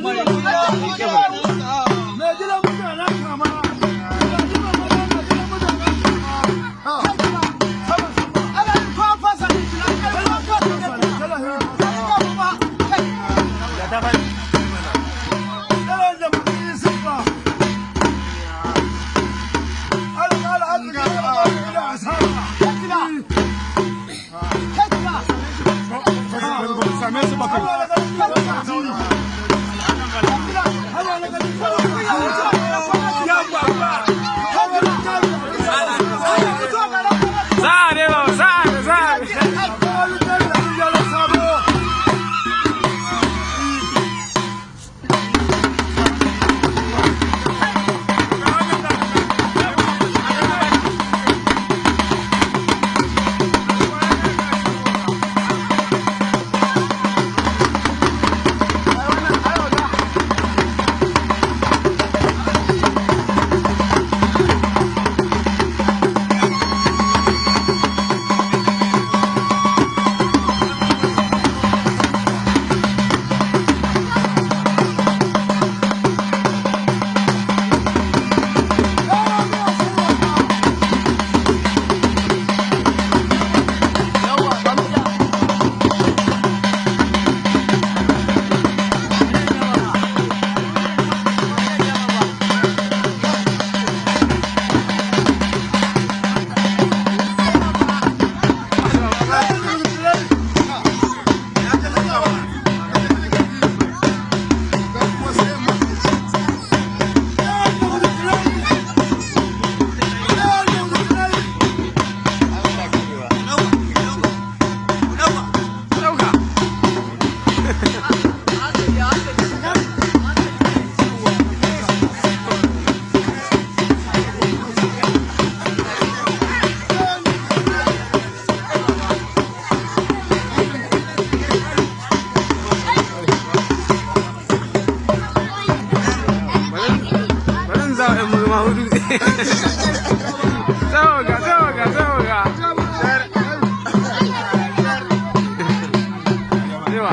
Mai gidan mutanen kama. Same su bakai. Sa'a ne ba, sa'a ne, sa'a ne. Bari in zawo 'yan murma hudu. Zawo ga, zawo ga, zawo ga. Yawa.